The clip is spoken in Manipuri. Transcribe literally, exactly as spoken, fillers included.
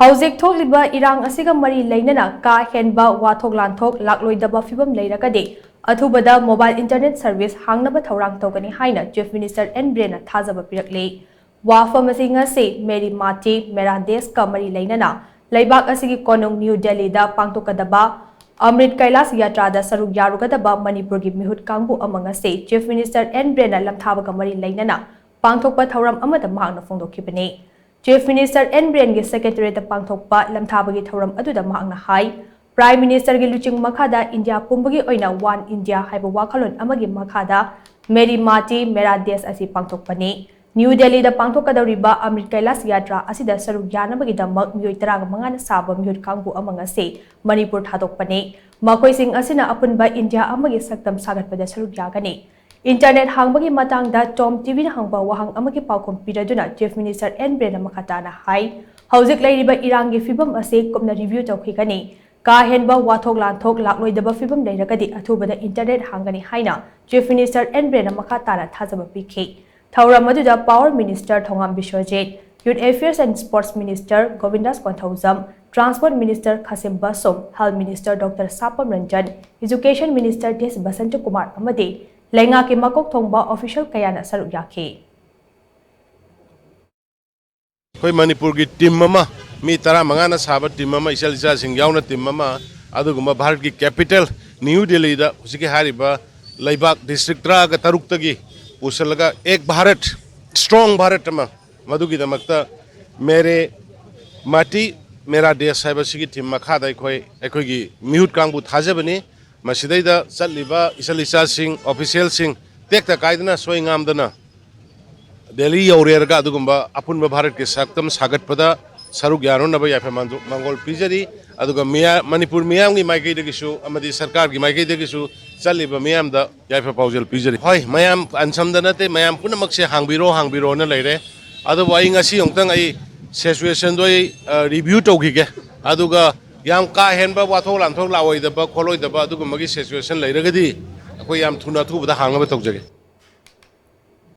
ꯍꯧꯖꯤꯛ ꯊꯣꯛꯂꯤꯕ ꯏꯔꯥꯡ ꯑꯁꯤꯒ ꯃꯔꯤ ꯂꯩꯅꯅ ꯀꯥ ꯍꯦꯟꯕ ꯋꯥꯊꯣꯛ ꯂꯥꯟꯊꯣꯛ ꯂꯥꯛꯂꯣꯏꯗꯕ ꯐꯤꯕꯝ ꯂꯩꯔꯒꯗꯤ, ꯑꯊꯨꯕꯗ mobile internet service ꯍꯥꯡꯅꯕ ꯊꯧꯔꯥꯡ ꯇꯧꯒꯅꯤ ꯍꯥꯏꯅ Chief Minister ꯑꯦꯟ ꯕꯤꯔꯦꯟꯅ ꯊꯥꯖꯕ ꯄꯤꯔꯛꯂꯤ꯫ ꯋꯥꯐꯝ ꯑꯁꯤ ꯉꯁꯤ ꯃꯦꯔꯤ ꯃꯥꯇꯤ ꯃꯦꯔꯥ ꯗꯦꯁꯀ ꯃꯔꯤ ꯂꯩꯅꯅ ꯂꯩꯕꯥꯛ ꯑꯁꯤꯒꯤ ꯀꯣꯅꯨꯡ ꯅ꯭ꯌꯨ ꯗꯦꯜꯂꯤꯗ ꯄꯥꯡꯊꯣꯛꯀꯗꯕ ꯑꯃ꯭ꯔꯤꯠ ꯀꯩꯂꯥꯁ ꯌꯥꯇ꯭ꯔꯥꯗ ꯁꯔꯨꯛ ꯌꯥꯔꯨꯒꯗꯕ ꯃꯅꯤꯄꯨꯔꯒꯤ ꯃꯤꯍꯨꯠ ꯀꯥꯡꯕꯨ ꯑꯃ ꯉꯁꯤ Chief Minister ꯑꯦꯟ ꯕꯤꯔꯦꯟꯅ ꯂꯝꯊꯥꯕꯒ ꯃꯔꯤ ꯂꯩꯅꯅ ꯄꯥꯡꯊꯣꯛꯄ ꯊꯧꯔꯝ ꯑꯃꯗ ꯃꯍꯥꯛꯅ ꯐꯣꯡꯗꯣꯛꯈꯤꯕꯅꯤ꯫ Chief Minister ꯑꯦꯟ ꯕꯤꯔꯦꯟꯒꯤ secretariatꯇ ꯄꯥꯡꯊꯣꯛꯄ ꯂꯝꯊꯥꯕꯒꯤ ꯊꯧꯔꯝ ꯑꯗꯨꯗ ꯃꯍꯥꯛꯅ ꯍꯥꯏ, Prime Ministerꯒꯤ ꯂꯨꯆꯤꯡ ꯃꯈꯥꯗ ꯏꯟꯗꯤꯌꯥ ꯄꯨꯝꯕꯒꯤ ꯑꯣꯏꯅ One India ꯍꯥꯏꯕ ꯋꯥꯈꯜꯂꯣꯟ ꯑꯃꯒꯤ ꯃꯈꯥꯗ ꯃꯦꯔꯤ ꯃꯥꯇꯤ ꯃꯦꯔꯥ ꯗꯦꯁ ꯑꯁꯤ ꯄꯥꯡꯊꯣꯛꯄꯅꯤ꯫ ꯅ꯭ꯌꯨ ꯗꯦꯜꯂꯤꯗ ꯄꯥꯡꯊꯣꯛꯀꯗꯧꯔꯤꯕ ꯑꯃ꯭ꯔꯤꯠ ꯀꯩꯂꯥꯁ ꯌꯥꯇ꯭ꯔꯥ ꯑꯁꯤꯗ ꯁꯔꯨꯛ ꯌꯥꯅꯕꯒꯤꯗꯃꯛ ꯃꯤꯑꯣꯏ ꯇꯔꯥꯃꯉꯥꯅ ꯁꯥꯕ ꯃꯤꯍꯨꯠ ꯀꯥꯡꯕꯨ ꯑꯃ ꯉꯁꯤ ꯃꯅꯤꯄꯨꯔ ꯊꯥꯗꯣꯛꯄꯅꯤ꯫ ꯃꯈꯣꯏꯁꯤꯡ ꯑꯁꯤꯅ ꯑꯄꯨꯟꯕ ꯏꯟꯗꯤꯌꯥ ꯑꯃꯒꯤ ꯁꯛꯇꯝ ꯁꯥꯒꯠꯄꯗ ꯁꯔꯨꯛ ꯌꯥꯒꯅꯤ꯫ Internet ꯍꯥꯡꯕꯒꯤ ꯃꯇꯥꯡꯗ Tom TVꯅ ꯍꯪꯕ ꯋꯥꯍꯪ ꯑꯃꯒꯤ ꯄꯥꯎꯈꯨꯝ ꯄꯤꯔꯗꯨꯅ Chief Minister ꯑꯦꯟ ꯕꯤꯔꯦꯟꯅ ꯃꯈꯥ ꯇꯥꯅ ꯍꯥꯏ, ꯍꯧꯖꯤꯛ ꯂꯩꯔꯤꯕ ꯏꯔꯥꯡꯒꯤ ꯐꯤꯕꯝ ꯑꯁꯤ ꯀꯨꯞꯅ review ꯇꯧꯈꯤꯒꯅꯤ꯫ ꯀꯥ ꯍꯦꯟꯕ ꯋꯥꯊꯣꯛ ꯂꯥꯟꯊꯣꯛ ꯂꯥꯛꯂꯣꯏꯗꯕ ꯐꯤꯕꯝ ꯂꯩꯔꯒꯗꯤ ꯑꯊꯨꯕꯗ internet ꯍꯥꯡꯒꯅꯤ ꯍꯥꯏꯅ Chief Minister ꯑꯦꯟ ꯕꯤꯔꯦꯟꯅ ꯃꯈꯥ ꯇꯥꯅ ꯊꯥꯖꯕ ꯄꯤꯈꯤ꯫ ꯊꯧꯔꯝ ꯑꯗꯨꯗ Power Minister Thongam Biswajit, Youth Affairs and Sports Minister Govindas Konthoujam, Transport Minister Khasim Vashum, Health Minister Doctor Sapam Ranjan, Education Minister ꯗꯦꯁ ꯕꯁꯟꯇ ꯀꯨꯃꯥꯔ ꯑꯃꯗꯤ ꯂꯩꯉꯥꯛꯀꯤ ꯃꯀꯣꯛ ꯊꯣꯡꯕ official ꯀꯌꯥꯅ ꯁꯔꯨꯛ ꯌꯥꯈꯤ꯫ ꯑꯩꯈꯣꯏ ꯃꯅꯤꯄꯨꯔꯒꯤ team ꯑꯃ, ꯃꯤ ꯇꯔꯥꯃꯉꯥꯅ ꯁꯥꯕ team ꯑꯃ, ꯏꯆꯜ ꯏꯆꯥꯁꯤꯡ ꯌꯥꯎꯅ team ꯑꯃ, ꯑꯗꯨꯒꯨꯝꯕ ꯚꯥꯔꯠꯀꯤ capital ꯅ꯭ꯌꯨ ꯗꯦꯜꯂꯤꯗ ꯍꯧꯖꯤꯛꯀꯤ ꯍꯥꯏꯔꯤꯕ ꯂꯩꯕꯥꯛ district ꯇꯔꯥꯒ ꯇꯔꯨꯛꯇꯒꯤ ꯄꯨꯁꯤꯜꯂꯒ ꯑꯦꯛ ꯚꯥꯔꯠ, strong ꯚꯥꯔꯠ ꯑꯃ, ꯃꯗꯨꯒꯤꯗꯃꯛꯇ ꯃꯦꯔꯦ ꯃꯥꯇꯤ ꯃꯦꯔꯥ ꯗꯦꯁ ꯍꯥꯏꯕꯁꯤꯒꯤ team ꯃꯈꯥꯗ ꯑꯩꯈꯣꯏ, ꯑꯩꯈꯣꯏꯒꯤ ꯃꯤꯍꯨꯠ ꯀꯥꯡꯕꯨ ꯊꯥꯖꯕꯅꯤ꯫ ꯃꯁꯤꯗꯩꯗ ꯆꯠꯂꯤꯕ ꯏꯆꯜ ꯏꯆꯥꯁꯤꯡ, officialꯁꯤꯡ ꯇꯦꯛꯇ ꯀꯥꯏꯗꯅ, ꯁꯣꯏ ꯉꯥꯝꯗꯅ ꯗꯦꯜꯂꯤ ꯌꯧꯔꯦꯔꯒ ꯑꯗꯨꯒꯨꯝꯕ ꯑꯄꯨꯟꯕ ꯚꯥꯔꯠꯀꯤ ꯁꯛꯇꯝ ꯁꯥꯒꯠꯄꯗ ꯁꯔꯨꯛ ꯌꯥꯅꯅꯕ ꯌꯥꯏꯐ ꯃꯥꯡꯖꯣ-, ꯃꯥꯡꯒꯣꯜ ꯄꯤꯖꯔꯤ꯫ ꯑꯗꯨꯒ ꯃꯤꯌꯥ-, ꯃꯅꯤꯄꯨꯔ ꯃꯤꯌꯥꯝꯒꯤ ꯃꯥꯏꯀꯩꯗꯒꯤꯁꯨ ꯑꯃꯗꯤ ꯁꯔꯀꯥꯔꯒꯤ ꯃꯥꯏꯀꯩꯗꯒꯤꯁꯨ ꯆꯠꯂꯤꯕ ꯃꯤꯌꯥꯝꯗ ꯌꯥꯏꯐ ꯄꯥꯎꯖꯦꯜ ꯄꯤꯖꯔꯤ꯫ ꯍꯣꯏ, ꯃꯌꯥꯝ ꯑꯟꯁꯝꯗ ꯅꯠꯇꯦ, ꯃꯌꯥꯝ ꯄꯨꯝꯅꯃꯛꯁꯦ ꯍꯥꯡꯕꯤꯔꯣ, ꯍꯥꯡꯕꯤꯔꯣꯅ ꯂꯩꯔꯦ꯫ ꯑꯗꯨꯕꯨ ꯑꯩ ꯉꯁꯤ ꯑꯃꯨꯛꯇꯪ ꯑꯩ situationꯗꯣ ꯑꯩ, ꯑ, review ꯇꯧꯈꯤꯒꯦ꯫ ꯑꯗꯨꯒ ꯌꯥꯝ ꯀꯥ ꯍꯦꯟꯕ ꯋꯥꯊꯣꯛ ꯂꯥꯟꯊꯣꯛ ꯂꯥꯛꯑꯣꯏꯗꯕ ꯈꯣꯠꯂꯣꯏꯗꯕ ꯑꯗꯨꯒꯨꯝꯕꯒꯤ situation ꯂꯩꯔꯒꯗꯤ ꯑꯩꯈꯣꯏ ꯌꯥꯝ ꯊꯨꯅ ꯑꯊꯨꯕꯗ ꯍꯥꯡꯅꯕ ꯇꯧꯖꯒꯦ꯫